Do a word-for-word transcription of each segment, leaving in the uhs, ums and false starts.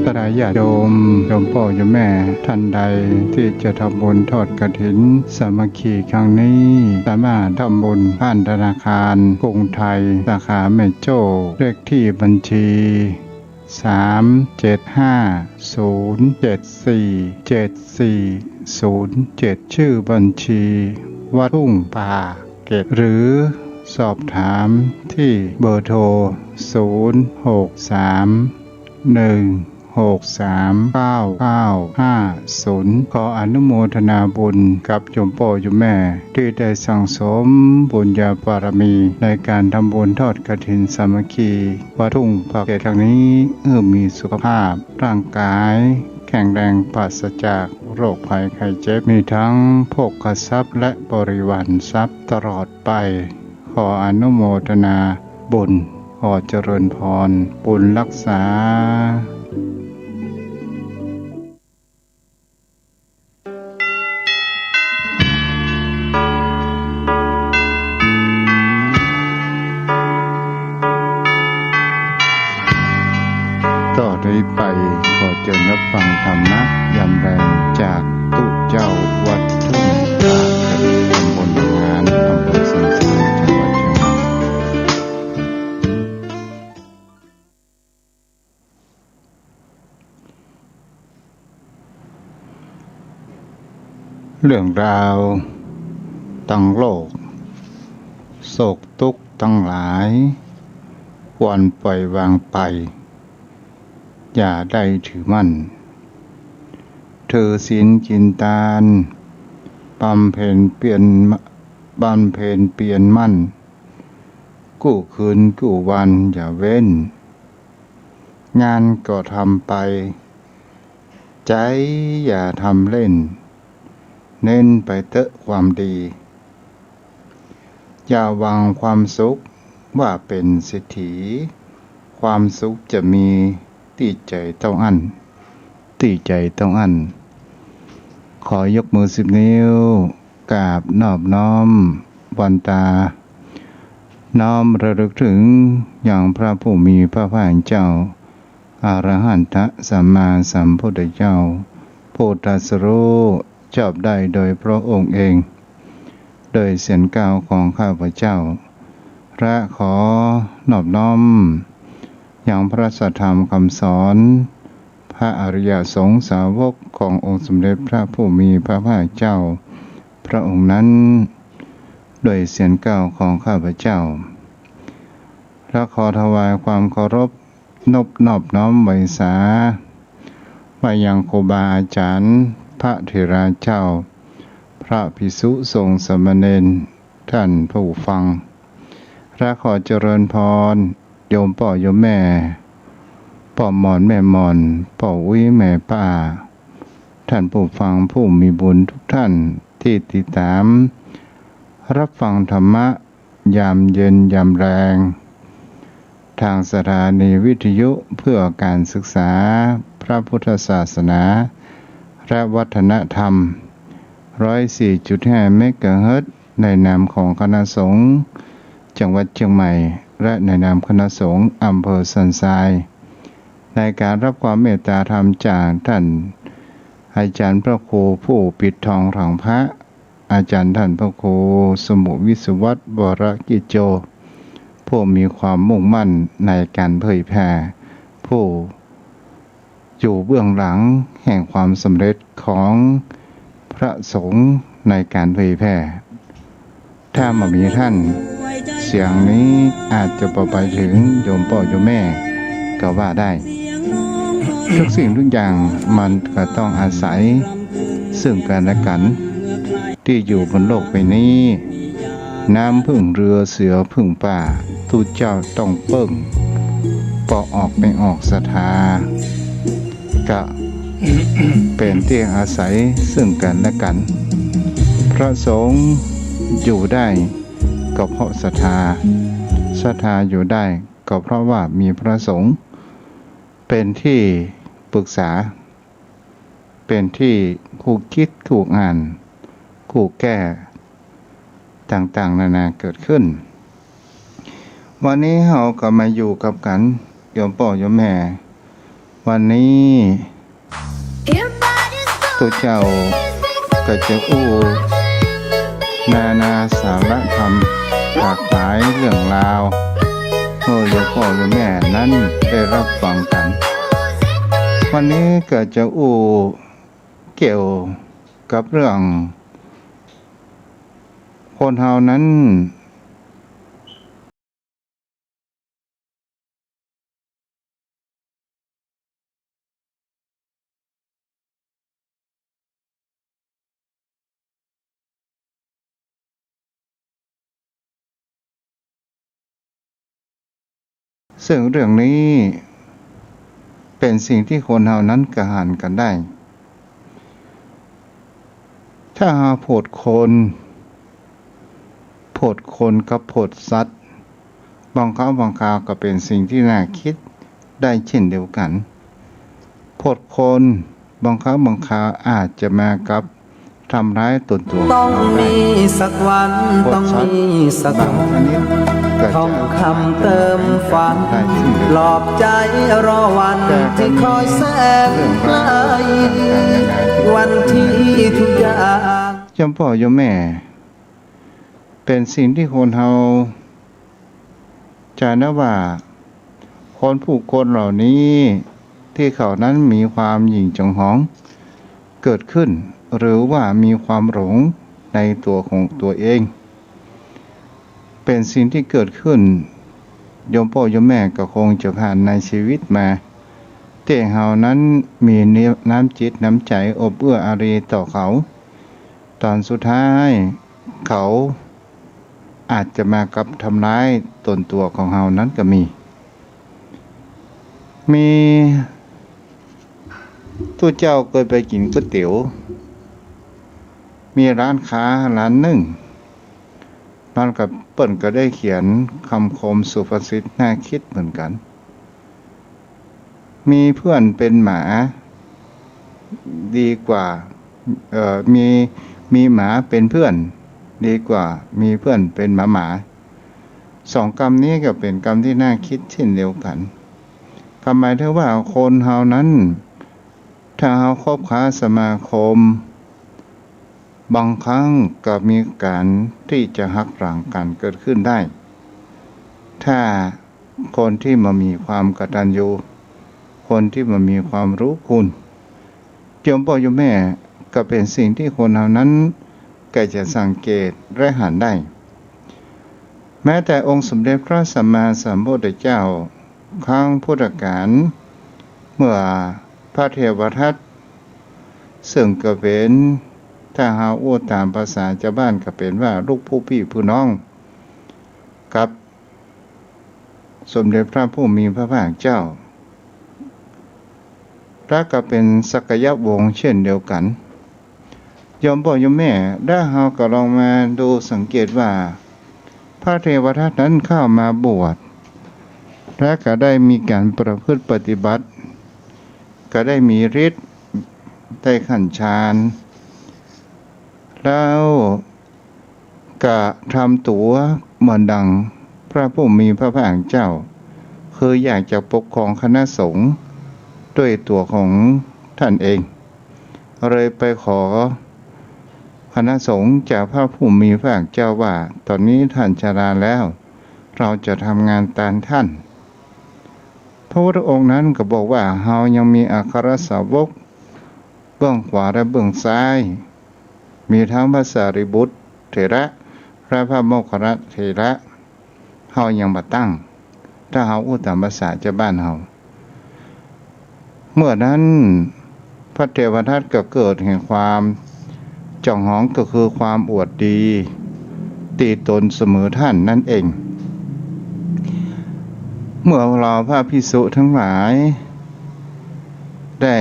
บรรดาญาติโยม โยมป้อโยมแม่ท่านใดตี้จะทำบุญทอดกฐินสามัคคีครั้งนี้ สามารถทำบุญผ่านธนาคารกรุงไทย สาขาแม่โจ้ เลขที่บัญชี สามเจ็ดห้า ศูนย์เจ็ดสี่ เจ็ดสี่ศูนย์เจ็ด ชื่อบัญชีวัดทุ่งป่าเกร็ด หรือสอบถามที่เบอร์โทร ศูนย์หกสาม หนึ่งหกสาม เก้าเก้าห้าศูนย์ ขออนุโมทนาบุญกับโยมป้อโยมแม่ตี้ได้สั่งสมบุญญาบารมีในก๋านทำบุญทอดกฐินสามัคคีวัดทุ่งป่าเกร็ดครั้งนี้ หื้อมีสุขภาพร่างกายแข็งแรงปราศจากโรคภัยไข้เจ็บ มีทั้งโภคทรัพย์และบริวารทรัพย์ตลอดไป ขออนุโมทนาบุญ ขอเจริญพร บุญรักษา ต่อนี้ไปขอเจิญฮับฟังธรรมะยามแลงจากตุ๊เจ้าวัดทุ่งป่าเกร็ด ตำบลหนองหาน อำเภอสันทราย จังหวัดเจียงใหม่ เรื่องราวตังโลก โศกตุ๊กข์ตังหลาย ควรปล่อยวางไป อย่าได้ถือมั่น ถือศีลกิ๋นตาน บำเพ็ญเปียร บำเพ็ญเปียรมั่น กู้คืนกู้วันอย่าเว้น งานก็ทำไป ใจ๋อย่าทำเล่น เน้นไปเต๊อะความดี อย่าหวังความสุขว่าเป๋นเศรษฐี ความสุขจะมีตี้ใจ๋เต้าอั้น ตี้ใจ๋เต้าอั้น ขอยกมือสิบนิ้ว กราบนอบน้อมวันตา น้อมระลึกถึงยังพระผู้มีพระภาคเจ้า อรหันตสัมมาสัมพุทธเจ้า ผู้ตรัสรู้ชอบได้โดยพระองค์เอง โดยเสียงกล่าวของข้าพเจ้า และขอนอบน้อมยังพระสัทธรรมคำสอน พระอริยสงฆ์สาวกขององค์สมเด็จพระผู้มีพระภาคเจ้าพระองค์นั้น โดยเสียงกล่าวของข้าพเจ้า และขอถวายความเคารพนบนอบน้อมไหว้สา ไปยังครูบาอาจ๋ารย์ พระเถราเจ้า พระภิกษุสงฆ์สามเณร ท่านผู้ฟัง และขอเจริญพร โยมป้อโยมแม่ ป้อหม่อนแม่หม่อน ป้ออุ๊ยแม่ป้า ท่านผู้ฟังผู้มีบุญทุกท่านตี้ติดต๋าม ฮับฟังธรรมะยามเย็นยามแลง ทางสถานีวิทยุเพื่อการศึกษาพระพุทธศาสนาและวัฒนธรรม ร้อยสี่จุดห้าเมกะเฮิรตซ์ ในนามของคณะสงฆ์จังหวัดเจียงใหม่ และในนามคณะสงฆ์อำเภอสันทราย ในก๋านฮับความเมตต๋าธรรมจากท่านอาจ๋ารย์พระครูผู้ปิดทองหลังพระ อาจ๋ารย์ท่านพระครูสมุห์วิศวัตร วรกิจโจ ผู้มีความมุ่งมั่นในก๋านเผยแผ่ ผู้ อยู่เบื้องหลังแห่งความสำเร็จของพระสงฆ์ในก๋านเผยแผ่ ถ้าบ่มีท่าน เสียงนี้อาจจะบ่ไปเถิงโยมป้อโยมแม่ก็ว่าได้ ทุกสิ่งทุกอย่างมันก็ต้องอาศัยซึ่งกั๋นและกั๋น ตี้อยู่บนโลกใบนี้ น้ำพึ่งเรือเสือพึ่งป่า ตุ๊เจ้าต้องเปิ้ง ปอออกไม่ออกศรัทธา ก็เป๋นตี้อาศัยซึ่งกั๋นและกั๋น พระสงฆ์อยู่ได้ก็เพราะศรัทธา ศรัทธาอยู่ได้ก็เพราะว่ามีพระสงฆ์เป๋นตี้ปรึกษา เป๋นตี้คู่คิดคู่อ่าน คู่แก้ ต่างๆ นานาเกิดขึ้น วันนี้เฮาก็มาอยู่กับกั๋น โยมป้อโยมแม่ วันนี้ตุ๊เจ้าก็จะอู้นานาสาระธรรมหลากหลายเรื่องราว เมื่อโยมป้อโยมแม่นั้นได้ฮับฟังกั๋น วันนี้ก็จะอู้เกี่ยวกับเรื่องคนเฮานั้น ซึ่งเรื่องนี้เป๋นสิ่งตี้คนเฮานั้นกะหันกั๋นได้ ถ้าหากโผดคน โผดคนกับโผดสัตว์ บางครั้งบางคราวก็เป๋นสิ่งตี้น่าคิดได้เช่นเดียวกั๋น โผดคนบางครั้งบางคราวอาจจะมากับทำร้ายต๋นตั๋วของเฮาได้ ต้องมีสักวัน โผดสัตว์ ต้องมีสักวัน บางชนิดก็จะ ทองคำเติมฝัน ได้เช่นเดียวกั๋น ปลอบใจ๋รอวัน แต่ก็มี ที่คอยแสนไกล เรื่องราวต่างๆนานาตี้ วันที่ทุกอย่าง โยมป้อโยมแม่ เป๋นสิ่งตี้คนเฮาจะนะว่า คนผู้คนเหล่านี้ตี้เขานั้นมีความหยิ่งจองหองเกิดขึ้น หรือว่ามีความหลงในตั๋วของตั๋วเอง เป๋นสิ่งตี้เกิดขึ้น โยมป้อโยมแม่ก็คงจะผ่านในชีวิตมา ตี้เฮานั้นมีน้ำจิตน้ำใจ๋อบเอื้ออารีต่อเขา ต๋อนสุดท้ายเขาอาจจะมากับทำร้ายต๋นตั๋วของเฮานั้นก็มี มีตุ๊เจ้าเกยไปกิ๋นก๋วยเตี๋ยว มีร้านค้าร้านนึ่ง ร้านก็ เปิ้นก็ได้เขียนกำคมสุภาษิตน่าคิดเหมือนกั๋น มีเพื่อนเป๋นหมาดีกว่า เอ่อ มี มีหมาเป๋นเพื่อนดีกว่ามีเพื่อนเป๋นหมาหมา สองกำนี้ก็เป๋นกำตี้น่าคิดเช่นเดียวกั๋น ก็หมายเถิงว่าคนเฮานั้น ถ้าเฮาคบค้าสมาคม บางครั้งก็มีก๋านตี้จะหักหลังกั๋นเกิดขึ้นได้ ถ้าคนตี้บ่มีความกตัญญู คนตี้บ่มีความรู้คุณ โยมป้อโยมแม่ ก็เป๋นสิ่งตี้คนเฮานั้นก็จะสังเกตและหันได้ แม้แต่องค์สมเด็จพระสัมมาสัมพุทธเจ้า ครั้งพุทธกาล เมื่อพระเทวทัต ซึ่งก็เป๋น ถ้าหากอู้ต๋ามภาษาจาวบ้านก็เป๋นว่าลูกผู้ปี้ผู้น้อง กับสมเด็จพระผู้มีพระภาคเจ้า และก็เป๋นสักยวงศ์เช่นเดียวกั๋น โยมป้อโยมแม่ ถ้าเฮาก็ลองมาดูสังเกตว่า พระเทวทัตนั้นเข้ามาบวช และก็ได้มีก๋านประพฤติปฏิบัติ ก็ได้มีฤทธิ์ ได้ขั้นฌาน แล้วกระทำตั๋วเหมือนดังพระผู้มีพระภาคเจ้า คืออยากจะปกครองคณะสงฆ์ด้วยตั๋วของท่านเอง เลยไปขอคณะสงฆ์จากพระผู้มีพระภาคเจ้าว่า ต๋อนนี้ท่านชราแล้ว เราจะทำงานแตนท่าน พระพุทธองค์นั้นก็บอกว่า เฮายังมีอัครสาวกเบื้องขวาและเบื้องซ้าย มีทั้งพระสารีบุตรเถระและพระโมคคัลลานะเถระ เฮายังบ่ตั้ง ถ้าเฮาอู้ต๋ามภาษาจาวบ้านเฮา เมื่อนั้นพระเทวทัตก็เกิดแห่งความจองหอง ก็คือความอวดดี ตี้ต๋นเสมอต้านนั้นเอง เมื่อเหล่าพระภิกษุทั้งหลาย ได้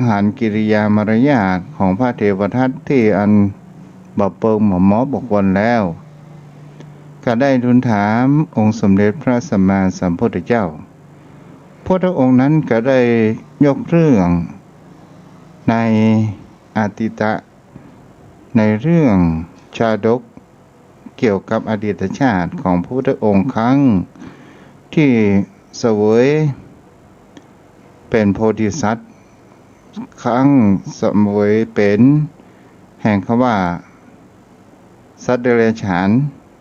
หันกิริยามารยาทของพระเทวทัตตี้อันบ่เปิงบ่เหมาะบ่ควรแล้ว ก็ได้ทูลถามองค์สมเด็จพระสัมมาสัมพุทธเจ้า พุทธองค์นั้นก็ได้ยกเรื่องในอดีตะ ในเรื่องชาดกเกี่ยวกับอดีตชาติของพระพุทธองค์ครั้งที่เสวย เป๋นโพธิสัตว์ ครั้งเสวยเป๋นแห่งคำว่า สัตว์เดรัจฉาน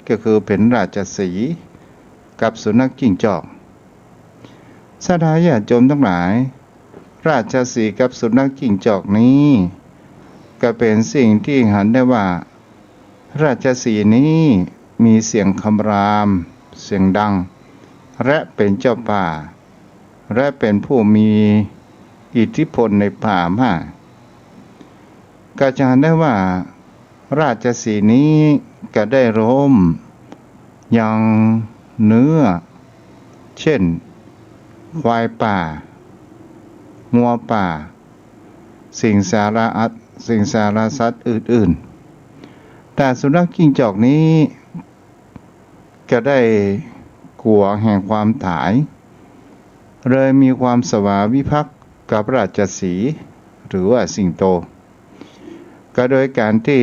ก็คือเป๋นราชสีห์กับสุนัขจิ้งจอก ศรัทธาญาติโยมตังหลาย ราชสีห์กับสุนัขจิ้งจอกนี้ ก็เป๋นสิ่งตี้หันได้ว่า ราชสีห์นี้มีเสียงคำราม เสียงดัง และเป๋นเจ้าป่า และเป๋นผู้มีอิทธิพลในป่ามาก ก็จะหันได้ว่า ราชสีห์นี้ก็ได้ล้มยังเนื้อ เช่น ควายป่า งัวป่า สิงสารอัต สิงสารสัตว์อื่นๆ แต่สุนัขจิ้งจอกนี้ ก็ได้กั๋วแห่งความต๋าย เลยมีความสวามิภักดิ์กับราชสีห์ หรือว่าสิงโต ก็โดยก๋านตี้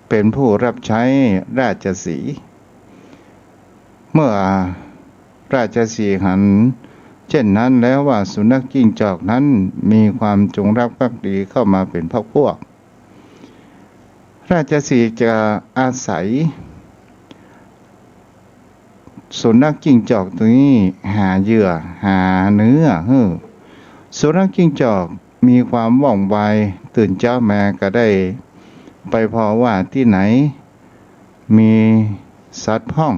เป๋นผู้ฮับใจ๊ราชสีห์ เมื่อราชสีห์หันเจ้นนั้นแล้วว่าสุนัขจิ้งจอกนั้นมีความจงรักภักดีเข้ามาเป๋นพรรคพวก ราชสีห์จะอาศัยสุนัขจิ้งจอกตัวนี้หาเหยื่อ หาเนื้อหื้อ สุนัขจิ้งจอกมีความว่องไว ตื่นเจ๊ามาก็ได้ไปผ่อว่าตี้ไหนมีสัตว์พ่อง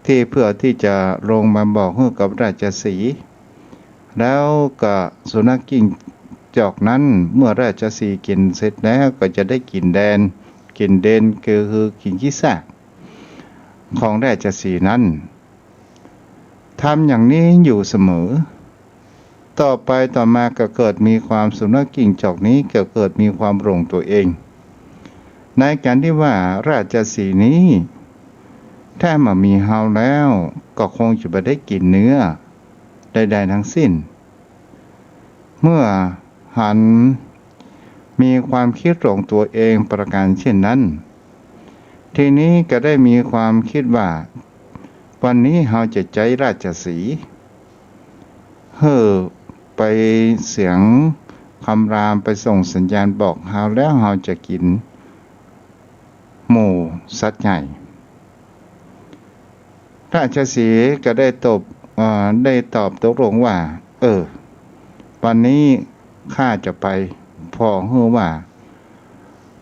ตี้เพื่อตี้จะลงมาบอกหื้อกับราชสีห์ แล้วก็สุนัขจิ้งจอกนั้น เมื่อราชสีห์กิ๋นเสร็จแล้วก็จะได้กิ๋นแดน กิ๋นแดนก็คือกิ๋นขี้ซากของราชสีห์นั้น ทำอย่างนี้อยู่เสมอ ต่อไปต่อมาก็เกิดมีความ สุนัขจิ้งจอกนี้ก็เกิดมีความหลงตั๋วเอง ในก๋านตี้ว่าราชสีห์นี้ ถ้าบ่มีเฮาแล้วก็คงจะบ่ได้กิ๋นเนื้อใดๆ ทั้งสิ้น เมื่อหันมีความคิดหลงตั๋วเองประก๋านเช่นนั้น ทีนี้ก็ได้มีความคิดว่า วันนี้เฮาจะใจ๊ราชสีห์ หื้อไปเสียงคำราม ไปส่งสัญญาณบอกเฮาแล้วเฮาจะกิ๋นหมู่สัตว์ใหญ่ ราชสีห์ก็ได้ตบ เอ่อ ได้ตอบตกลงว่า เออ วันนี้ข้าจะไป ผ่อหื้อว่า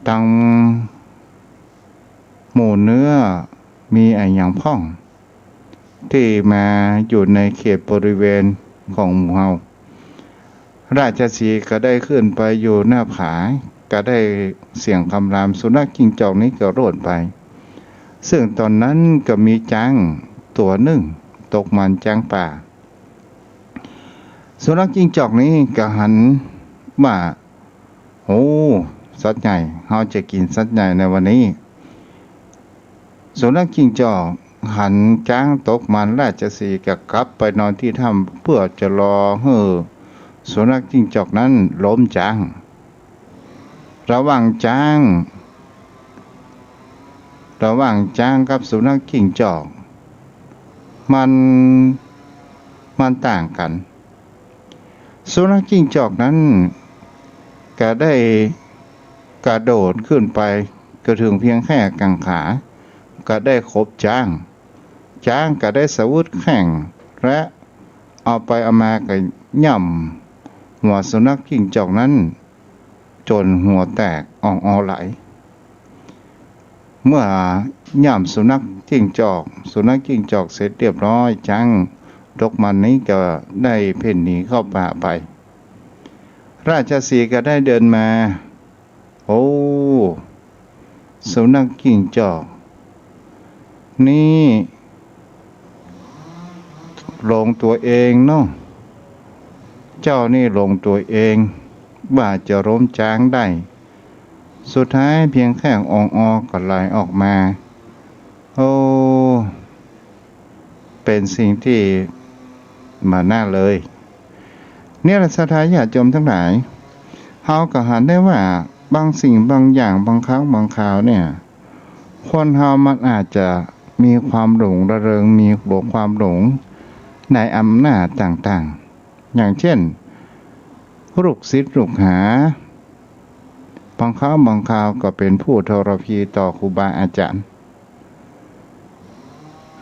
ตังหมู่เนื้อมีอะหยังพ่อง ตี้มาอยู่ในเขตบริเวณของหมู่เฮา ราชสีห์ก็ได้ขึ้นไปอยู่หน้าผา ก็ได้เสียงคำราม สุนัขจิ้งจอกนี้ก็โล่นไป ซึ่งต๋อนนั้นก็มีจ๊างตั๋วนึ่งตกมัน จ๊างป่า สุนัขจิ้งจอกนี้ก็หันว่า โอ้ สัตว์ใหญ่ เฮาจะกิ๋นสัตว์ใหญ่ในวันนี้ สุนัขจิ้งจอกหันจ๊างตกมัน ราชสีห์ก็กลับไปนอนตี้ถ้ำเพื่อจะรอหื้อสุนัขจิ้งจอกนั้นล้มจ๊าง ระหว่างจ๊าง ระหว่างจ๊างกับสุนัขจิ้งจอก มัน มันต่างกั๋น สุนัขจิ้งจอกนั้นก็ได้กระโดดขึ้นไป ก็เถิงเพียงแค่ก๋างขา ก็ได้ขบจ๊าง จ๊างก็ได้สะอึดแข้ง และเอาไปเอามาก็ย่ำหัวสุนัขจิ้งจอกนั้น จ๋นหัวแตกอ่องออไหล เมื่อย่ำสุนัขจิ้งจอก สุนัขจิ้งจอกเสร็จเรียบร้อย จ๊างตกมันนี้ก็ได้เพ่นหนีเข้าป่าไป ราชสีห์ก็ได้เดินมา โอ้ สุนัขจิ้งจอก นี่หลงตั๋วเองเนาะ เจ้านี่หลงตั๋วเอง ว่าจะล้มจ๊างได้ สุดท้ายเพียงแค่อ่องออก็ไหลออกมา โอ้ เป๋นสิ่งตี้บ่น่าเลย เนี่ยแหละศรัทธาญาติโยมตังหลาย เฮาก็หันได้ว่าบางสิ่งบางอย่าง บางครั้งบางคราวเนี่ย คนเฮามันอาจจะมีความหลงระเริง มีหัวความหลงในอำนาจต่าง อย่างเจ้น ลูกศิษย์ลูกหา บางครั้งบางคราวก็เป๋นผู้ทรพีต่อครูบาอาจ๋ารย์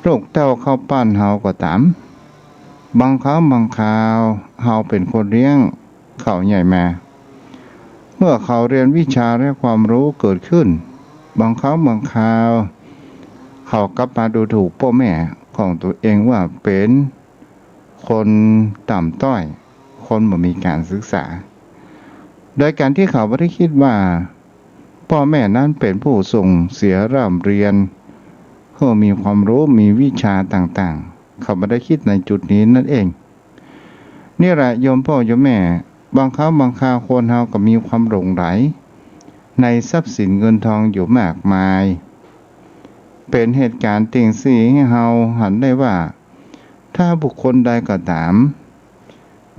ลูกเต้าเข้าป้านเฮาก็ต๋าม บางครั้งบางคราวเฮาเป๋นคนเลี้ยงเขาใหญ่มา เมื่อเขาเฮียนวิชาและความฮู้เกิดขึ้น บางครั้งบางคราว เขากลับมาดูถูกป้อแม่ของตั๋วเองว่าเป๋นคนต่ำต้อย คนบ่มีก๋านศึกษา โดยก๋านตี้เขาบ่ได้กึ๊ดว่า ป้อแม่นั้นเป๋นผู้ส่งเสียร่ำเฮียน หื้อมีความฮู้ มีวิชาต่างๆ เขาบ่ได้กึ๊ดในจุดนี้นั่นเอง นี่แหละโยมป้อโยมแม่ บางครั้งบางคราวคนเฮาก็มีความหลงใหลในทรัพย์สินเงินทองอยู่มากมาย เป๋นเหตุก๋ารณ์ติ่งซี้หื้อเฮาหันได้ว่า ถ้าบุคคลใดก็ต๋าม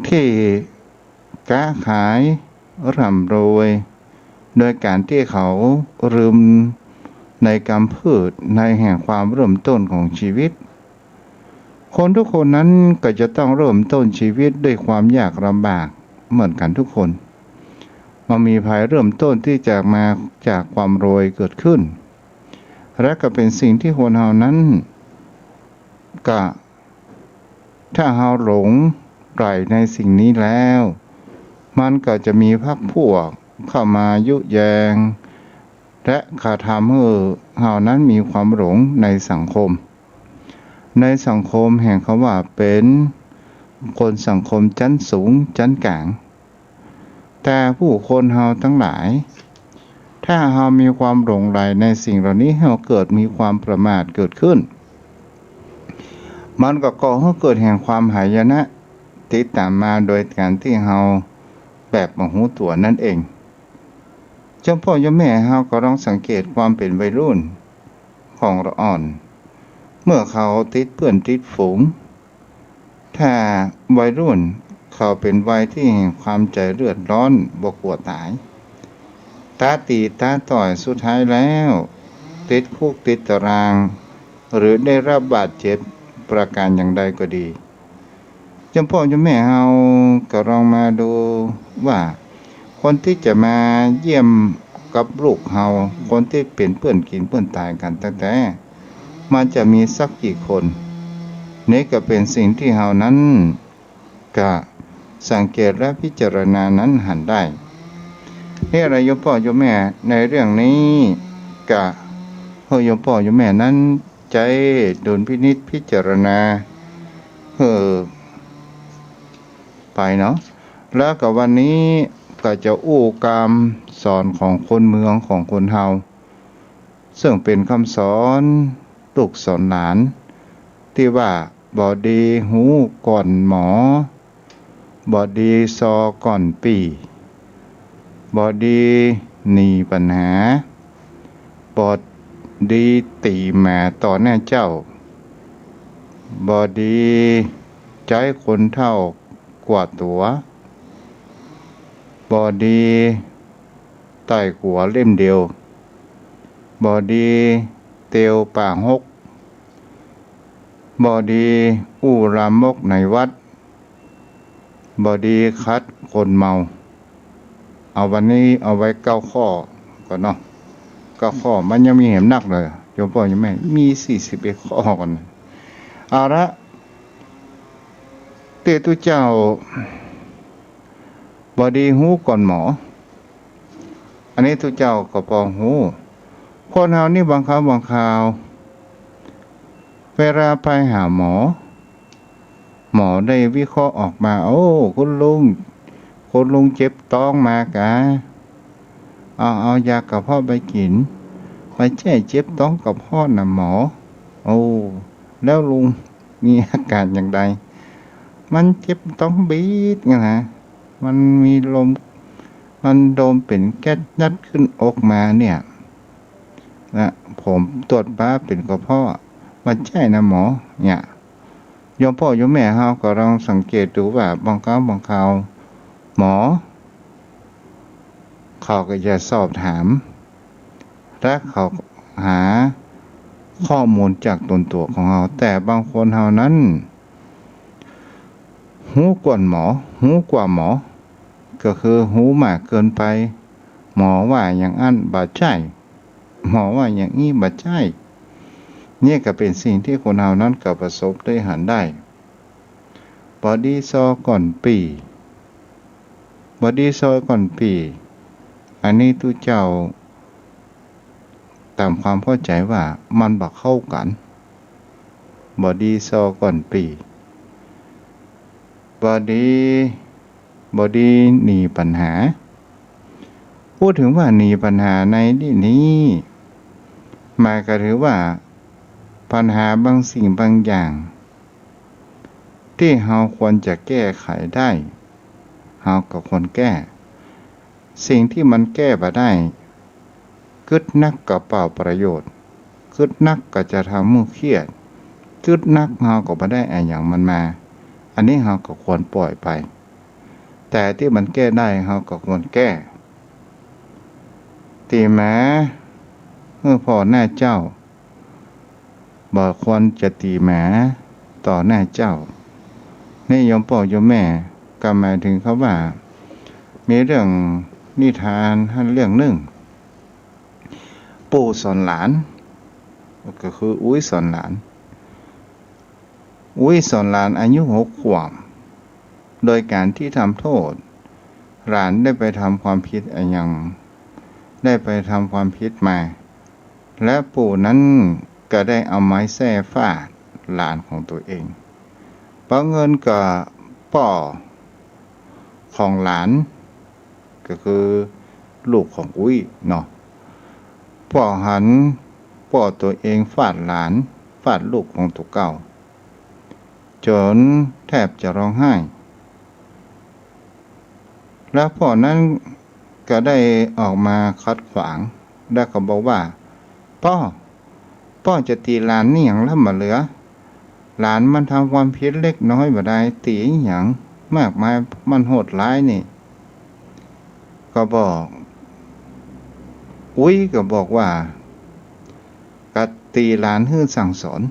ตี้ ก๊าขายร่ำรวย โดยก๋านตี้เขาลืมในกำพืชในแห่งความเริ่มต้นของชีวิต คนทุกคนนั้นก็จะต้องเริ่มต้นชีวิตด้วยความยากลำบากเหมือนกั๋นทุกคน บ่มีใผเริ่มต้นตี้จะมาจากความรวยเกิดขึ้น และก็เป๋นสิ่งตี้คนเฮานั้นก็ ถ้าเฮาหลงใหลในสิ่งนี้แล้ว มันก็จะมีพรรคพวกเข้ามายุแยง และกระทำหื้อเฮานั้นมีความหลงในสังคม ในสังคมแห่งคำว่าเป๋นคนสังคมจั๊นสูงจั๊นก๋าง แต่ผู้คนเฮาตังหลาย ถ้าเฮามีความหลงใหลในสิ่งเหล่านี้ เฮาเกิดมีความประมาทเกิดขึ้น มันก็ก่อหื้อเกิดแห่งความหายนะ ติดต๋ามมาโดยก๋านตี้เฮาแบบบ่ฮู้ตั๋วนั่นเอง โยมป้อโยมแม่เฮาก็ลองสังเกตความเป๋นวัยรุ่นของละอ่อน เมื่อเขาติดเปื้อนติดฝูง ถ้าวัยรุ่นเขาเป๋นวัยตี้แห่งความใจ๋เลือดฮ้อนบ่กั๋วต๋าย ต๊าตี๋ต๊าต่อยสุดท้ายแล้ว ติดคุกติดตาราง หรือได้รับบาดเจ็บประก๋านอย่างใดก็ดี โยมป้อโยมแม่เฮาก็ลองมาดูว่า คนตี้จะมาเยี่ยมกับลูกเฮา คนตี้เป๋นเปื้อนกิ๋นเปื้อนต๋ายกั๋นแต๊ๆ มันจะมีสักกี่คน นี่ก็เป๋นสิ่งตี้เฮานั้นก็สังเกตและพิจารณานั้นหันได้ นี่แหละโยมป้อโยมแม่ ในเรื่องนี้ก็หื้อโยมป้อโยมแม่นั้นใจ๊ดุลพินิจพิจารณาหื้อไปเนาะ แล้วก็วันนี้ก็จะอู้กำสอนของคนเมืองของคนเฮา ซึ่งเป๋นกำสอนลูกสอนหลาน ตี้ว่า บ่ดีฮู้ก่อนหมอ บ่ดีซอก่อนปี้ บ่ดีหนีปัญหา บ่ดีตี๋หมาต่อหน้าเจ้า บ่ดีใจ๊คนเฒ่า กั๋วตั๋ว บ่ดีไต่กั๋วเล่มเดียว บ่ดีเตียวป่าฮก บ่ดีอู้ลามกในวัด บ่ดีขัดคนเมา เอาวันนี้เอาไว้เก้าข้อก่อนเนาะ เก้าข้อ มันยังมีแหมนักเลย โยมป้อโยมแม่ มีสี่สิบเอ็ดข้อก่อน เอาละ ตี้ตุ๊เจ้า บ่ดีฮู้ก่อนหมอ อันนี้ตุ๊เจ้าก็ปองฮู้ คนเฮานี่บางครั้งบางคราว เวลาไปหาหมอ หมอได้วิเคราะห์ออกมา โอ้ คุณลุง คุณลุงเจ็บต๊องมากา เอา เอายากระเพาะไปกิ๋น บ่ใจ้เจ็บต๊องกระเพาะนะหมอ โอ้ แล้วลุงมีอาก๋านอย่างใด มันเจ็บต๊องบีดไงนะ มันมีลม มันลมเป๋นแก๊สยัดขึ้นอกมาเนี่ย นะ ผมตรวจมาเป๋นกระเพาะ บ่ใจ้นะหมอ เนี่ย โยมป้อโยมแม่เฮาก็ลองสังเกตดูว่า บางครั้งบางคราว หมอ เขาก็จะสอบถาม และเขาหาข้อมูลจากตนตั๋วของเฮา แต่บางคนเฮานั้น ฮู้ก่อนหมอ ฮู้กว่าหมอ ก็คือฮู้มากเกินไป หมอว่าอย่างอั้นบ่ใจ้ หมอว่าอย่างอี้บ่ใจ้ เนี่ยก็เป๋นสิ่งตี้คนเฮานั้นก็ประสบได้หันได้ บ่ดีซอก่อนปี้ บ่ดีซอก่อนปี้ อันนี้ตุ๊เจ้า ต๋ามความเข้าใจ๋ว่ามันบ่เข้ากั๋น บ่ดีซอก่อนปี้ บ่ดี บ่ดีหนีปัญหา อู้เถิงว่าหนีปัญหาในตี้นี้ หมายก็ถือว่าปัญหาบางสิ่งบางอย่าง ตี้เฮาควรจะแก้ไขได้ เฮาก็ควรแก้ สิ่งตี้มันแก้บ่ได้ กึ๊ดนักก็เปล่าประโยชน์ กึ๊ดนักก็จะทำหื้อเครียด กึ๊ดนักเฮาก็บ่ได้อะหยังมันมา อันนี้เฮาก็ควรป่อยไป แต่ตี้มันแก้ได้เฮาก็ควรแก้ ตี๋หมาหื้อผ่อหน้าเจ้า บ่ควรจะตี๋หมาต่อหน้าเจ้า นี่โยมป้อโยมแม่ ก็หมายเถิงเขาว่า มีเรื่องนิทานหั้นเรื่องนึ่ง ปู่สอนหลาน ก็คืออุ๊ยสอนหลาน อุ๊ยสอนหลานอายุหกขวบ โดยก๋านตี้ทำโต้ษ หลานได้ไปทำความผิดอะหยัง ได้ไปทำความผิดมา และปู่นั้นก็ได้เอาไม้แส้ฟาดหลานของตั๋วเอง บังเอิญกับป้อของหลาน ก็คือลูกของอุ๊ยเนาะ ป้อหันป้อตั๋วเองฟาดหลาน ฟาดลูกของตั๋วเก่า จ๋นแทบจะฮ้องไห้ แล้วป้อนั้นก็ได้ออกมาขัดขวาง แล้วก็บอกว่า ป้อ ป้อจะตี๋หลานนี่หยังละบ่เหลือ หลานมันทำความผิดเล็กน้อยบ่ดาย ตี๋หยังมากมาย มันโหดร้ายนี่ ก็บอก อุ๊ยก็บอกว่า ก็ตี๋หลานหื้อสั่งสอน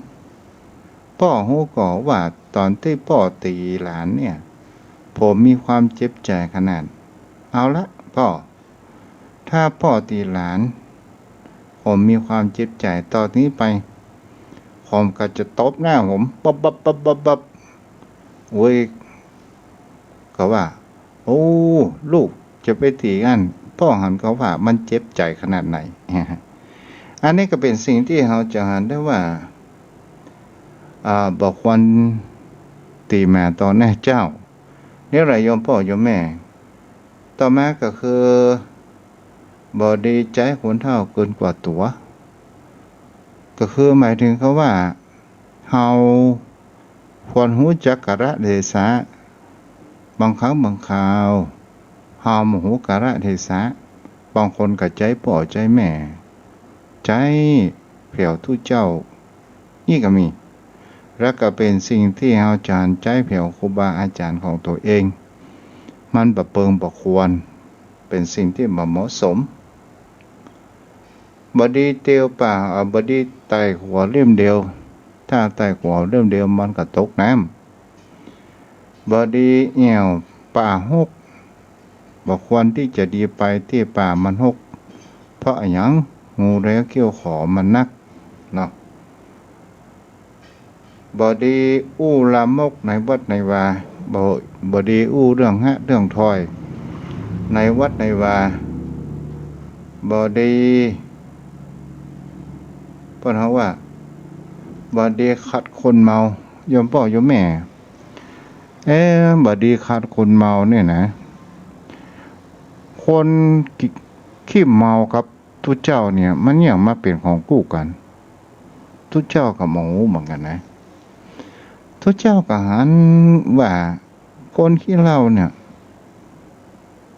ป้อฮู้ก่อว่าต๋อนตี้ป้อตี๋หลานเนี่ย ผมมีความเจ็บใจ๋ขนาด เอาละป้อ ถ้าป้อตี๋หลาน ผมมีความเจ็บใจ๋ ต่อนี้ไป ผมก็จะตบหน้าผม ปั๊บปั๊บปั๊บปั๊บปั๊บ อุ๊ยก็ว่า โอ้ ลูกจะไปตี๋อั้น ป้อหันก็ว่ามันเจ็บใจ๋ขนาดไหน อันนี้ก็เป๋นสิ่งตี้เฮาจะหันได้ว่า อ่า บ่ควรตี๋หมาต่อหน้าเจ้า เนี่ยแหละโยมป้อโยมแม่ ต่อมาก็คือ บ่ดีใจ๊คนเฒ่าเกินกว่าตั๋ว ก็คือหมายเถิงเขาว่า เฮาควรฮู้จักกาลเทศะ บางครั้งบางคราว เฮาบ่ฮู้กาลเทศะ บางคนก็ใจ๊ป้อใจ๊แม่ ใจ๊แผวตุ๊เจ้า นี่ก็มี แล้วก็เป๋นสิ่งตี้เฮาจะหันใจ๊แผวครูบาอาจ๋ารย์ของตั๋วเอง มันบ่เปิงบ่ควร เป๋นสิ่งตี้บ่เหมาะสม บ่ดีเตียวป่า เอ่อ บ่ดีไต่ขัวเล่มเดียว ถ้าไต่ขัวเล่มเดียวมันก็ตกน้ำ บ่ดีแอ่วป่าฮก บ่ควรตี้จะดีไปตี้ป่ามันฮก เพราะอะหยัง งูเล็บเขี้ยวขอมันนักเนาะ บ่ดีอู้ลามกในวัดในวา บ่ บ่ดีอู้เรื่องฮะเรื่องทอย ในวัดในวา บ่ดี เปิ้นเฮาว่า บ่ดีขัดคนเมา โยมป้อโยมแม่ เอ๊ะ บ่ดีขัดคนเมาเนี่ยนะ คนขี้ ขี้เมากับตุ๊เจ้าเนี่ย มันหยังมาเป๋นของกู้กั๋น ตุ๊เจ้าก็บ่ฮู้เหมือนกั๋นนะ ตุ๊เจ้าก็หันว่า คนขี้เหล้าเนี่ย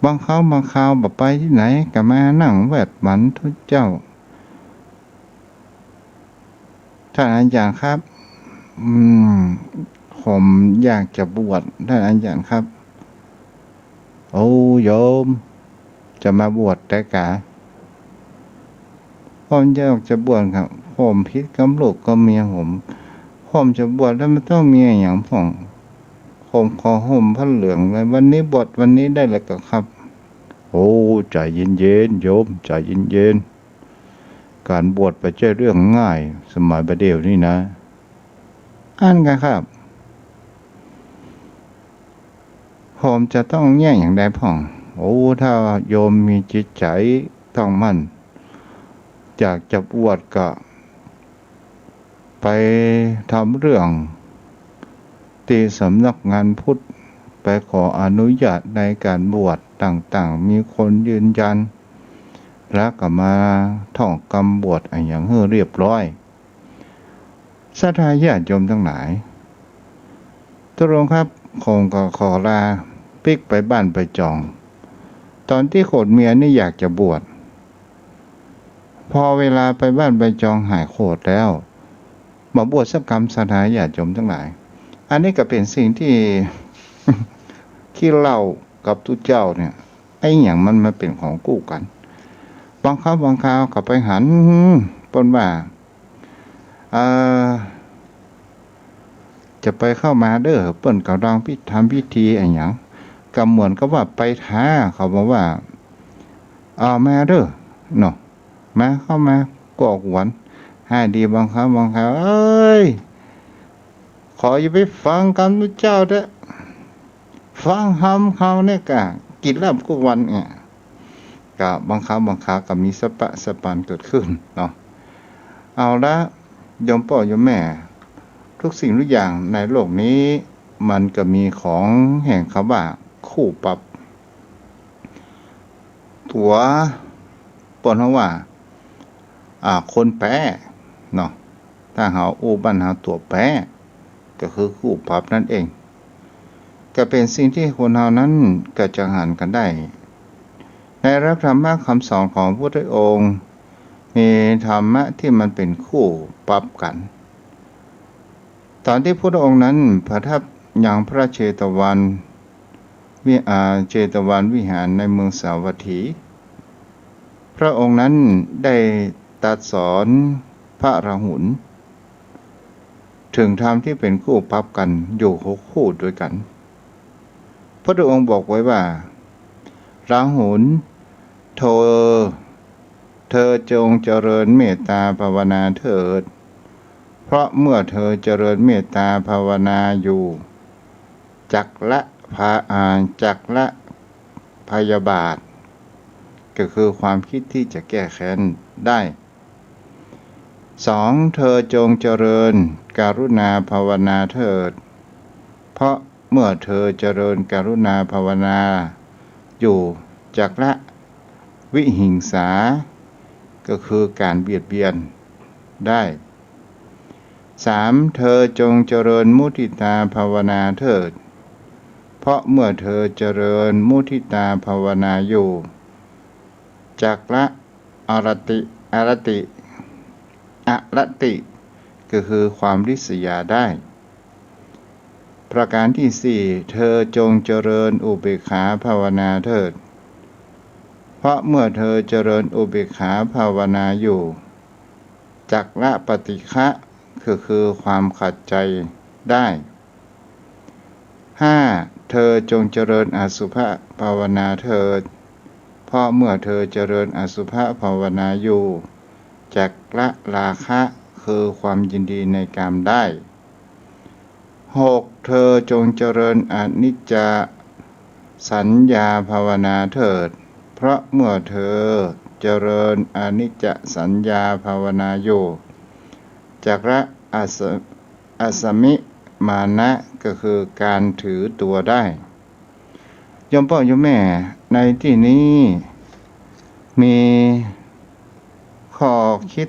บางคราวบางคราวบ่ไปตี้ไหน ก็มานั่งแวดหวันตุ๊เจ้า ท่านอาจ๋ารย์ครับ อืม ผมอยากจะบวช ท่านอาจ๋ารย์ครับ โอ้ โยม จะมาบวชแต๊กา ผมอยากจะบวชครับ ผมผิดกับลูกกับเมียผม ผมจะบวชแล้วมันต้องมีอะหยังพ่อง ผ ห่มขาวห่มผ้าเหลืองเลย วันนี้บวชวันนี้ได้เลยก็ครับ โอ้ ใจ๋เย็นๆ โยม ใจ๋เย็นๆ ก๋านบวชบ่ใจ้เรื่องง่าย สมัยบ่าเดี่ยวนี้นะ อั้นกาครับ ผมจะต้องแยกอย่างใดพ่อง โอ้ ถ้าโยมมีจิตใจ๋ตั้งมั่น อยากจะบวชก็ไปทำเรื่องตี้สำนักงานพุทธ ไปขออนุญาตในก๋านบวชต่างๆ มีคนยืนยัน แล้วก็มาท่องกำบวชอะหยังหื้อเรียบร้อย ศรัทธาญาติโยมตังหลาย ตกลงครับ ผมก็ขอลาปิ๊กไปบ้านไปจอง ต๋อนตี้โขดเมียนี่อยากจะบวช พอเวลาไปบ้านไปจองหายโขดแล้ว บ่บวชสักกำ ศรัทธาญาติโยมตังหลาย อันนี้ก็เป๋นสิ่งตี้ ขี้เหล้ากับตุ๊เจ้าเนี่ย อะหยังมันมาเป๋นของกู้กั๋น บางครั้งบางคราวก็ไปหัน เปิ้นว่า เอ่อ จะไปเข้ามาเด้อ เปิ้นก่ำลังพิ- ทำพิธีอะหยัง ก็เหมือนกับว่าไปท้า เขาบอกว่า เอามาเด้อ เนาะ มา เข้ามา ก่อกวน หายดี บางครั้งบางคราว เอ้ย ขออย่าไปฟังกำตุ๊เจ้าเต๊อะ ฟังกำเขาเนี่ยก็กิ๋นเหล้ากู้วันเนี่ย ก็บางครั้งบางคราวก็มีสะปะสะปันเกิดขึ้นเนาะ เอาละ โยมป้อโยมแม่ ทุกสิ่งทุกอย่างในโลกนี้ มันก็มีของแห่งกำว่าคู่ปรับ ตั๋ว เปิ้นฮ้องว่า อ่า คนแป๊เนาะ ถ้าเฮาอู้บ้านเฮาตั๋วแป๊ ก็คือคู่ปรับนั่นเอง ก็เป๋นสิ่งตี้คนเฮานั้นก็จะหันกั๋นได้ ในพระธรรมคำสอนของพระพุทธองค์ มีธรรมะตี้มันเป๋นคู่ปรับกั๋น ต๋อนตี้พระพุทธองค์นั้นประทับยังพระเชตวัน วิ- อ่า เชตวันวิหารในเมืองสาวัตถี พระองค์นั้นได้ตรัสสอนพระราหุล เถิงธรรมตี้เป๋นคู่ปรับกั๋นอยู่หกคู่ด้วยกั๋น พระพุทธองค์บอกไว้ว่า ราหุล เธอ เธอจงเจริญเมตตาภาวนาเถิด เพราะเมื่อเธอเจริญเมตตาภาวนาอยู่ จักละพา- อ่า จักละพยาบาท ก็คือความคิดที่จะแก้แค้นได้ สอง เธอจงเจริญกรุณาภาวนาเถิด เพราะเมื่อเธอเจริญกรุณาภาวนาอยู่ จักละวิหิงสา ก็คือการเบียดเบียนได้ สาม เธอจงเจริญมุทิตาภาวนาเถิด เพราะเมื่อเธอเจริญมุทิตาภาวนาอยู่ จักละอรติ- อรติ- อรติ ก็คือความริษยาได้ ประการที่สี่ เธอจงเจริญอุเบกขาภาวนาเถิด เพราะเมื่อเธอเจริญอุเบกขาภาวนาอยู่ จักละปฏิฆะ คือ- คือความขัดใจได้ ห้า เธอจงเจริญอสุภภาวนาเถิด เพราะเมื่อเธอเจริญอสุภภาวนาอยู่ จักละราคะ คือความยินดีในกามได้ หก เธอจงเจริญอนิจจสัญญาภาวนาเถิด เพราะเมื่อเธอเจริญอนิจจสัญญาภาวนาอยู่ จักละอส- อสมิมานะ ก็คือการถือตัวได้ โยมป้อโยมแม่ ในตี้นี้มีข้อคิด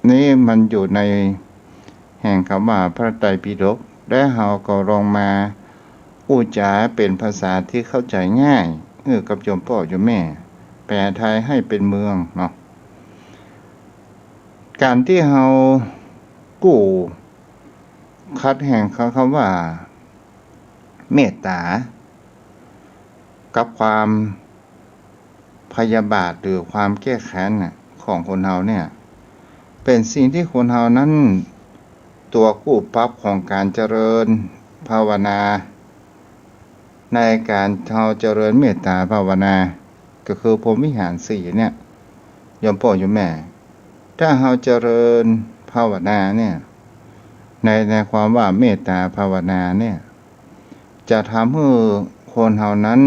นี้มันอยู่ในแห่งกำว่าพระไตรปิฎก และเฮาก็ลองมาอู้จ๋าเป๋นภาษาตี้เข้าใจ๋ง่าย หื้อกับโยมป้อโยมแม่ แปลไทยหื้อเป๋นเมืองเนาะ ก๋านตี้เฮากู้ขัดแห่งกำว่าเมตตา กับความพยาบาทหรือความแก้แค้นน่ะ ของคนเฮาเนี่ย เป๋นสิ่งตี้คนเฮานั้น ตั๋วกู้ปรับของก๋านเจริญภาวนา ในก๋านเฮาเจริญเมตตาภาวนา ก็คือพรหมวิหารสี่เนี่ย โยมป้อโยมแม่ ถ้าเฮาเจริญภาวนาเนี่ย ใน ในความว่าเมตตาภาวนาเนี่ย จะทำหื้อคนเฮานั้น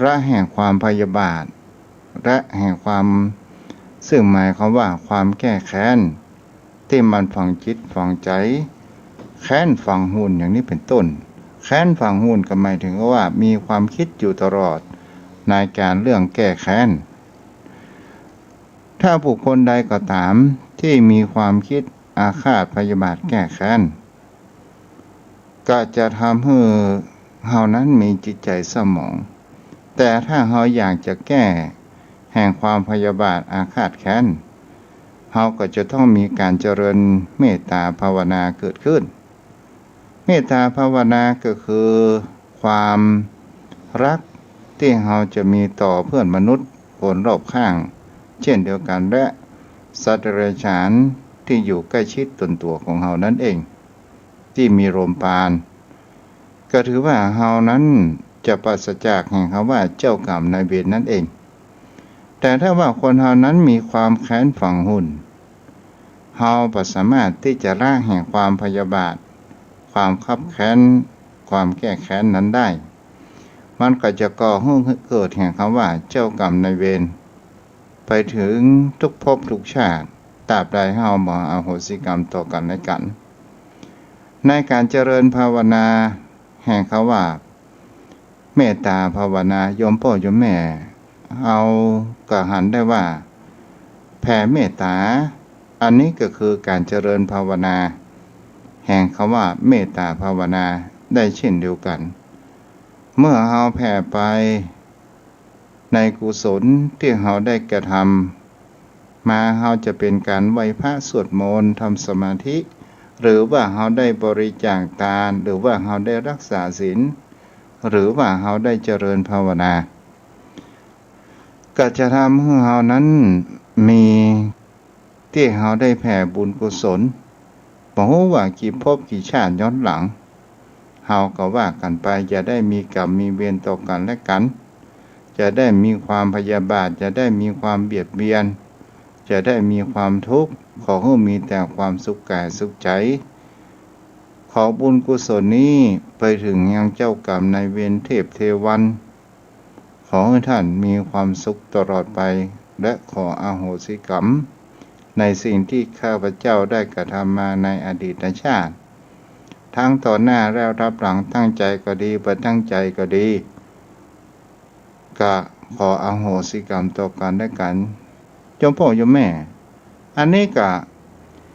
ละแห่งความพยาบาท ละแห่งความ ซึ่งหมายความว่าความแก้แค้น ตี้มันฝังจิตฝังใจ๋ แค้นฝังหุ่นอย่างนี้เป๋นต้น แค้นฝังหุ่นก็หมายถึงว่ามีความกึ๊ดอยู่ตลอดในก๋านเรื่องแก้แค้น ถ้าบุคคลใดก็ต๋ามตี้มีความกึ๊ดอาฆาตพยาบาทแก้แค้น ก็จะทำหื้อเฮานั้นมีจิตใจ๋เศร้าหมอง แต่ถ้าเฮาอยากจะแก้แห่งความพยาบาทอาฆาตแค้น เฮาก็จะต้องมีก๋านเจริญเมตตาภาวนาเกิดขึ้น เมตตาภาวนาก็คือความฮักตี้เฮาจะมีต่อเพื่อนมนุษย์คนรอบข้าง เจ้นเดียวกั๋นและสัตว์เดรัจฉานตี้อยู่ใก้ชิดตนตั๋วของเฮานั้นเอง ตี้มีโลมปราณ ก็ถือว่าเฮานั้นจะปราศจากแห่งกำว่าเจ้ากรรมนายเวรนั้นเอง แต่ถ้าว่าคนเฮานั้นมีความแค้นฝังหุ่น เฮาบ่สามารถตี้จะละแห่งความพยาบาท ความคับแค้น ความแก้แค้นนั้นได้ มันก็จะก่อหื้อเกิดแห่งกำว่าเจ้ากรรมนายเวร ไปเถิงทุกภพทุกชาติ ตราบใดเฮาบ่อโหสิกรรมต่อกั๋นและกั๋น ในก๋านเจริญภาวนาแห่งกำว่าเมตตาภาวนา โยมป้อโยมแม่ เฮาก็หันได้ว่าแผ่เมตตา อันนี้ก็คือก๋านเจริญภาวนาแห่งกำว่าเมตตาภาวนาได้เจ้นเดียวกั๋น เมื่อเฮาแผ่ไป ในกุศลตี้เฮาได้กระทำมา เฮาจะเป๋นก๋านไหว้พระสวดมนต์ทำสมาธิ หรือว่าเฮาได้บริจาคตาน หรือว่าเฮาได้ฮักษาศีล หรือว่าเฮาได้เจริญภาวนา ก็จะทำหื้อเฮานั้นมี ตี้เฮาได้แผ่บุญกุศล บ่ฮู้ว่ากี่ภพกี่ชาติย้อนหลัง เฮาก็ว่ากั๋นไป จะได้มีกรรมมีเวรต่อกั๋นและกั๋น จะได้มีความพยาบาท จะได้มีความเบียดเบียน จะได้มีความทุกข์ ขอหื้อมีแต่ความสุขก๋ายสุขใจ๋ ขอบุญกุศลนี้ไปเถิงยังเจ้ากรรมนายเวรเทพเทวัน ขอหื้อต้านมีความสุขตลอดไป และขออโหสิกรรม ในสิ่งตี้ข้าพเจ้าได้กระทำมาในอดีตชาติ ทั้งต่อหน้าและลับหลัง ตั้งใจ๋ก็ดี บ่ตั้งใจ๋ก็ดี ก็ขออโหสิกรรมต่อกั๋นและกั๋น โยมป้อโยมแม่ อันนี้ก็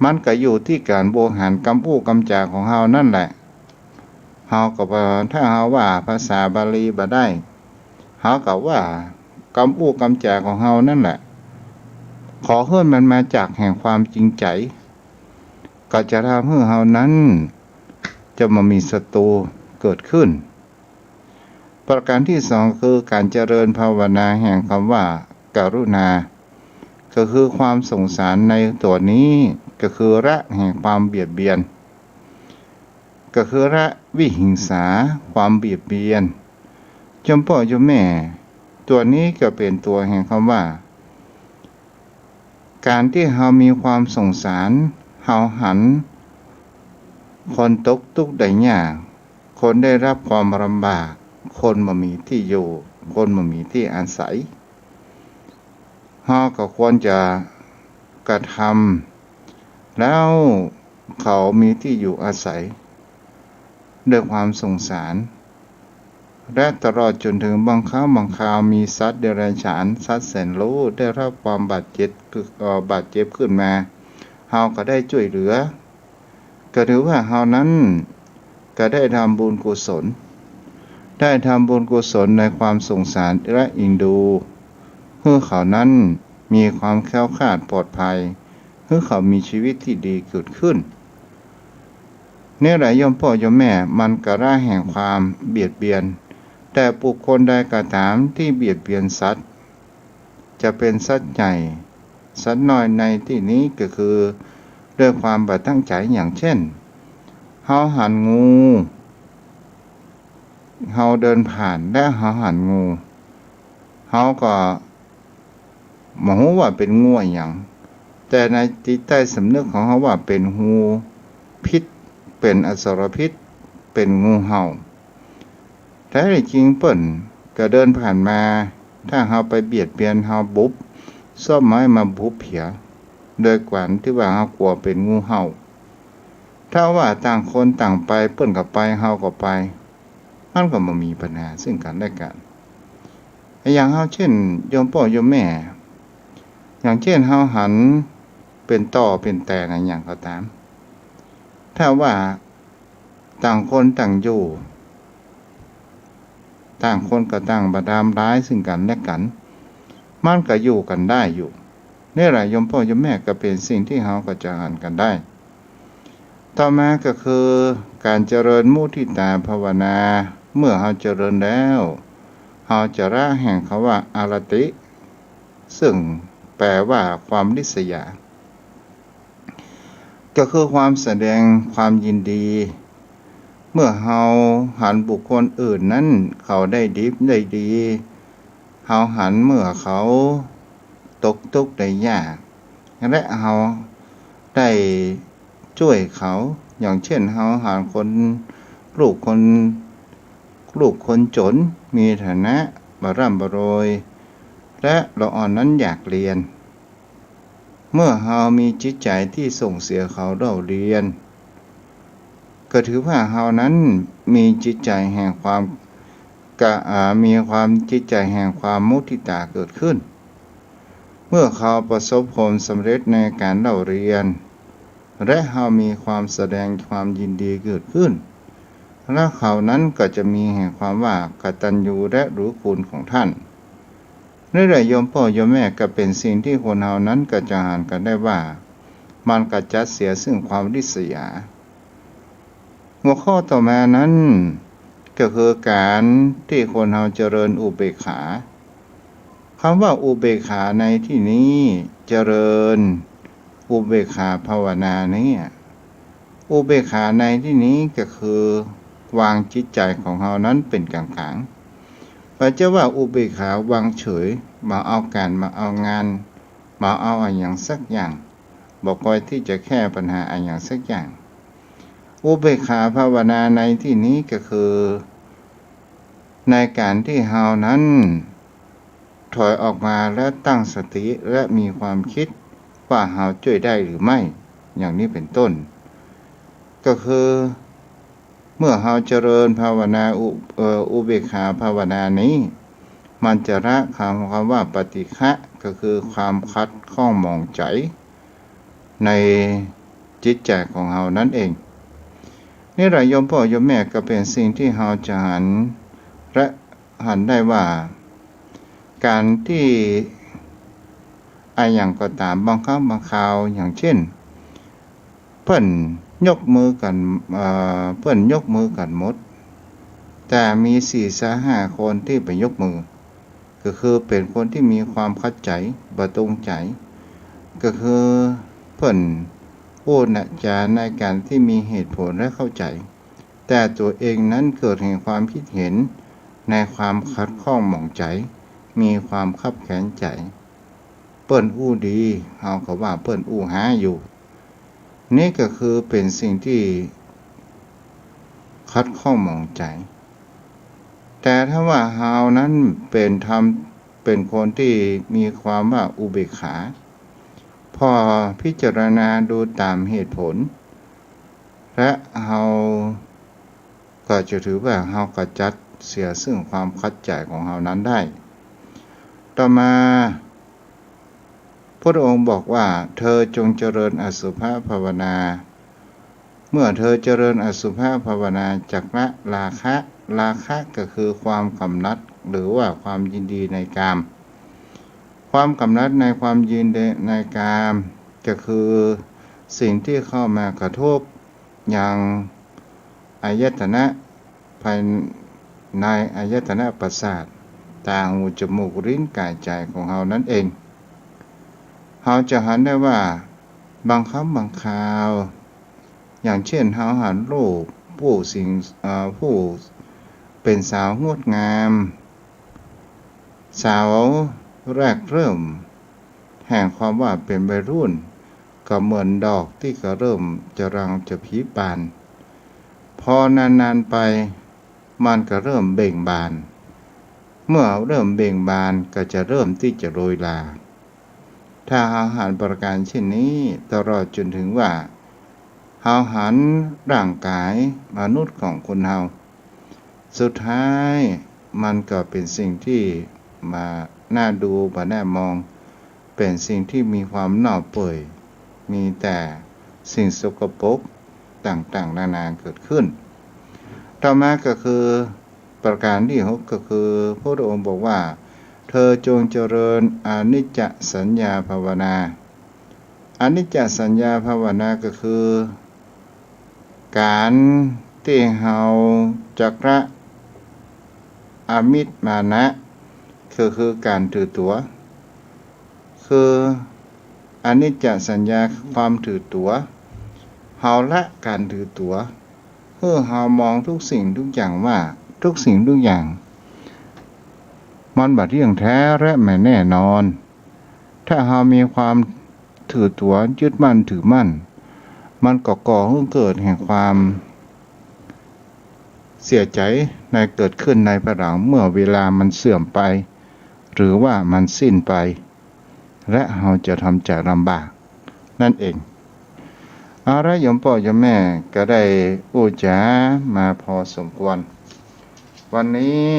มันก็อยู่ตี้ก๋านบริหารกำอู้กำจ๋าของเฮานั่นแหละ เฮาก็บ่ ถ้าเฮาว่าภาษาบาลีบ่ได้ เฮาก็ว่ากำอู้กำจ๋าของเฮานั่นแหละ ขอหื้อมันมาจากแห่งความจริงใจ๋ ก็จะทำหื้อเฮานั้นจะบ่มีศัตรูเกิดขึ้น ประก๋านตี้สองคือก๋านเจริญภาวนาแห่งกำว่ากรุณา ก็คือความสงสารในตั๋วนี้ ก็คือละแห่งความเบียดเบียน ก็คือละวิหิงสา ความเบียดเบียน โยมป้อโยมแม่ ตั๋วนี้ก็เป๋นตั๋วแห่งกำว่า ก๋านตี้เฮามีความสงสาร เฮาหันคนตกตุ๊กข์ได้ยาก คนได้ฮับความลำบาก คนบ่มีตี้อยู่ คนบ่มีตี้อาศัย เฮาก็ควรจะกระทำ แล้วเขามีตี้อยู่อาศัย ด้วยความสงสาร และตลอดจ๋นเถิงบางครั้งบางคราวมีสัตว์เดรัจฉาน สัตว์แสนรู้ได้ฮับความบาดเจ็บ เอ่อ บาดเจ็บขึ้นมา เฮาก็ได้จ้วยเหลือ ก็ถือว่าเฮานั้นก็ได้ทำบุญกุศล ได้ทำบุญกุศลในความสงสารและเอ็นดู หื้อเขานั้นมีความแคล้วคลาดปลอดภัย หื้อเขามีชีวิตตี้ดีเกิดขึ้น นี่แหละโยมป้อโยมแม่ มันก็ละแห่งความเบียดเบียน แต่บุคคลใดก็ต๋ามตี้เบียดเบียนสัตว์ จะเป๋นสัตว์ใหญ่ สัตว์น้อยในตี้นี้ก็คือด้วยความบ่ตั้งใจ๋ อย่างเจ้น เฮาหันงู เฮาเดินผ่านและเฮาหันงู เฮาก็บ่ฮู้ว่าเป๋นงูอะหยัง แต่ในจิตใต้สำนึกของเฮาว่าเป๋นงูพิษ เป๋นอสรพิษ เป๋นงูเห่า แท้จริงเปิ้นก็เดินผ่านมา ถ้าเฮาไปเบียดเบียนเฮาบุบซ้อมไม้มาบุบเหีย โดยก๋านตี้ว่าเฮากั๋วเป๋นงูเห่า ถ้าว่าต่างคนต่างไป เปิ้นก็ไป เฮาก็ไป มันก็บ่มีปัญหาซึ่งกั๋นและกั๋น อย่างเฮาเช่น โยมป้อโยมแม่ อย่างเช่นเฮาหันเป๋นต่อเป๋นแตนอะหยังก็ต๋าม ถ้าว่าต่างคนต่างอยู่ ต่างคนก็ต่างบ่ทำร้ายซึ่งกั๋นและกั๋น มันก็อยู่กั๋นได้อยู่ นี่แหละโยมป้อโยมแม่ ก็เป๋นสิ่งตี้เฮาก็จะหันกั๋นได้ ต่อมาก็คือก๋านเจริญมุทิตาภาวนา เมื่อเฮาเจริญแล้ว เฮาจะละแห่งกำว่าอารติ ซึ่งแปลว่าความริษยา ก็คือความแสดงความยินดี เมื่อเฮาหันบุคคลอื่นนั้นเขาได้ดิบได้ดี เฮาหันเมื่อเขาตกทุกข์ได้ยาก และเฮาได้จ้วยเขา อย่างเช่นเฮาหันคน ลูกคน ลูกคนจ๋น มีฐานะบ่ร่ำบ่รวย และละอ่อนนั้นอยากเฮียน เมื่อเฮามีจิตใจ๋ตี้ส่งเสียเขาเล่าเฮียน ก็ถือว่าเฮานั้นมีจิตใจ๋แห่งความกะ อ่า มีความจิตใจ๋แห่งความมุทิตาเกิดขึ้น เมื่อเขาประสบความสำเร็จในก๋านเล่าเฮียน และเฮามีความแสดงความยินดีเกิดขึ้น และเขานั้นก็จะมีแห่งความว่ากตัญญูและรู้คุณของต้าน นี่แหละโยมป้อโยมแม่ ก็เป๋นสิ่งตี้คนเฮานั้นก็จะหันกั๋นได้ว่า มันกำจัดเสียซึ่งความริษยา หัวข้อต่อมานั้นก็คือก๋านตี้คนเฮาเจริญอุเบกขา กำว่าอุเบกขาในตี้นี้ เจริญอุเบกขาภาวนาเนี่ย อุเบกขาในตี้นี้ก็คือวางจิตใจ๋ของเฮานั้นเป๋นก๋างๆ บ่ใจ้ว่าอุเบกขาวางเฉย บ่เอาก๋าน บ่เอางาน บ่เอาอะหยังสักอย่าง บ่ใค่ตี้จะแก้ปัญหาอะหยังสักอย่าง อุเบกขาภาวนาในตี้นี้ก็คือ ในก๋านตี้เฮานั้นถอยออกมาและตั้งสติและมีความกึ๊ดว่าเฮาจ้วยได้หรือไม่ อย่างนี้เป๋นต้น ก็คือ เมื่อเฮาเจริญภาวนาอุ เอ่อ อุเบกขาภาวนานี้ มันจะละกำ กำว่าปฏิฆะ ก็คือความขัดข้องหมองใจ๋ในจิตใจ๋ของเฮานั้นเอง นี่แหละโยมป้อโยมแม่ ก็เป๋นสิ่งตี้เฮาจะหัน และหันได้ว่า ก๋านตี้อะหยังก็ต๋าม บางครั้งบางคราว อย่างเช่น เปิ้นยกมือกั๋น เอ่อ เปิ้นยกมือกั๋นหมด แต่มีสี่ซะห้าคนตี้บ่ยกมือ ก็คือเป๋นคนตี้มีความขัดใจ๋ บ่ตรงใจ๋ ก็คือเปิ้นอู้จ๋าในก๋านตี้มีเหตุผลและเข้าใจ๋ แต่ตั๋วเองนั้นเกิดแห่งความกึ๊ดเห็นในความขัดข้องหมองใจ๋ มีความคับแขนใจ๋ เปิ้นอู้ดี เฮาก็ว่าเปิ้นอู้ฮ้ายอยู่ นี่ก็คือเป๋นสิ่งตี้ขัดข้องหมองใจ๋ แต่ถ้าว่าเฮานั้นเป๋นธรรม เป๋นคนตี้มีความว่าอุเบกขา พอพิจารณาดูต๋ามเหตุผล และเฮาก็จะถือว่าเฮากำจัดเสียซึ่งความขัดใจ๋ของเฮานั้นได้ ต่อมา พระองค์บอกว่า เธอจงเจริญอสุภภาวนา เมื่อเธอเจริญอสุภภาวนาจักละราคะ ราคะก็คือความกำหนัด หรือว่าความยินดีในกาม ความกำหนัดในความยินดีในกาม ก็คือสิ่งตี้เข้ามากระทบยังอายตนะ ภายในอายตนะประสาท ต๋า หู จมูก ลิ้น ก๋าย ใจ๋ของเฮานั้นเอง เฮาจะหันได้ว่า บางครั้งบางคราว อย่างเช่น เฮาหันรูปผู้สิ่ง เอ่อ ผู้ เป็นสาวงดงาม สาวแรกเริ่มแห่งความว่าเป็นวัยรุ่น ก็เหมือนดอกตี้กะเริ่มจะรังจะผลิบาน พอนานๆ ไป มันก็เริ่มเบ่งบาน เมื่อเริ่มเบ่งบานก็จะเริ่มตี้จะโรยหล่า ถ้าเฮาหันประการเช่นนี้ตลอดจนถึงว่า เฮาหันร่างกายมนุษย์ของคนเฮา สุดท้ายมันก็เป็นสิ่งที่บ่น่าดู บ่น่ามอง เป็นสิ่งที่มีความเน่าเปื่อย มีแต่สิ่งสกปรกต่างๆ นานาเกิดขึ้น ต่อมาก็คือประการตี้หก ก็คือพระพุทธองค์บอกว่า เธอจงเจริญอนิจจสัญญาภาวนา อนิจจสัญญาภาวนาก็คือ ก๋านตี้เฮาจะละอมิชฌามานะ คือ คือก๋านถือตั๋ว คืออนิจจสัญญาคือความถือตั๋ว เฮาละก๋านถือตั๋ว คือเฮามองทุกสิ่งทุกอย่างว่าทุกสิ่งทุกอย่าง มันบ่เที่ยงแท้และไม่แน่นอน ถ้าเฮามีความถือตั๋วยึดมั่นถือมั่น มันก็ก่อหื้อเกิดแห่งความเสียใจ๋ในเกิดขึ้นในภายหลังเมื่อเวลามันเสื่อมไป หรือว่ามันสิ้นไป และเฮาจะทำใจ๋ลำบากนั่นเอง เอาละโยมป้อโยมแม่ก็ได้อู้จ๋ามาพอสมควร วันนี้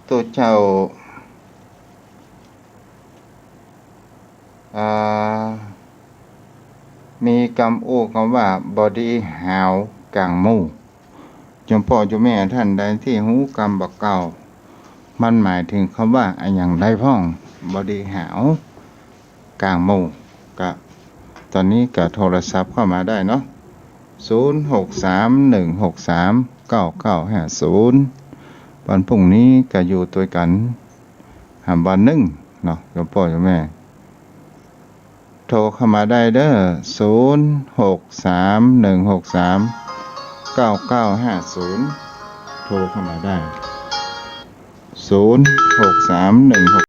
ตุ๊เจ้า อ่า มีกำอู้กำว่าบ่ดีหาวก๋างหมู่ โยมป้อโยมแม่ต้านใดตี้ฮู้กำบ่าเก่า มันหมายถึงกำว่าอะหยังใดพ่อง บ่ดีหาวก๋างหมู่ ก็ต๋อนนี้ก็โทรศัพท์เข้ามาได้เนาะ ศูนย์ หก สาม หนึ่ง หก สาม เก้า เก้า ห้า ศูนย์ วันพรุ่งนี้ก็อยู่ตวยกั๋น หำวันนึ่งเนาะ โยมป้อโยมแม่ โทรเข้ามาได้เด้อ ศูนย์ หก สาม หนึ่ง หก สาม เก้า เก้า ห้า ศูนย์ โทรเข้ามาได้ ศูนย์ หก สาม หนึ่ง หก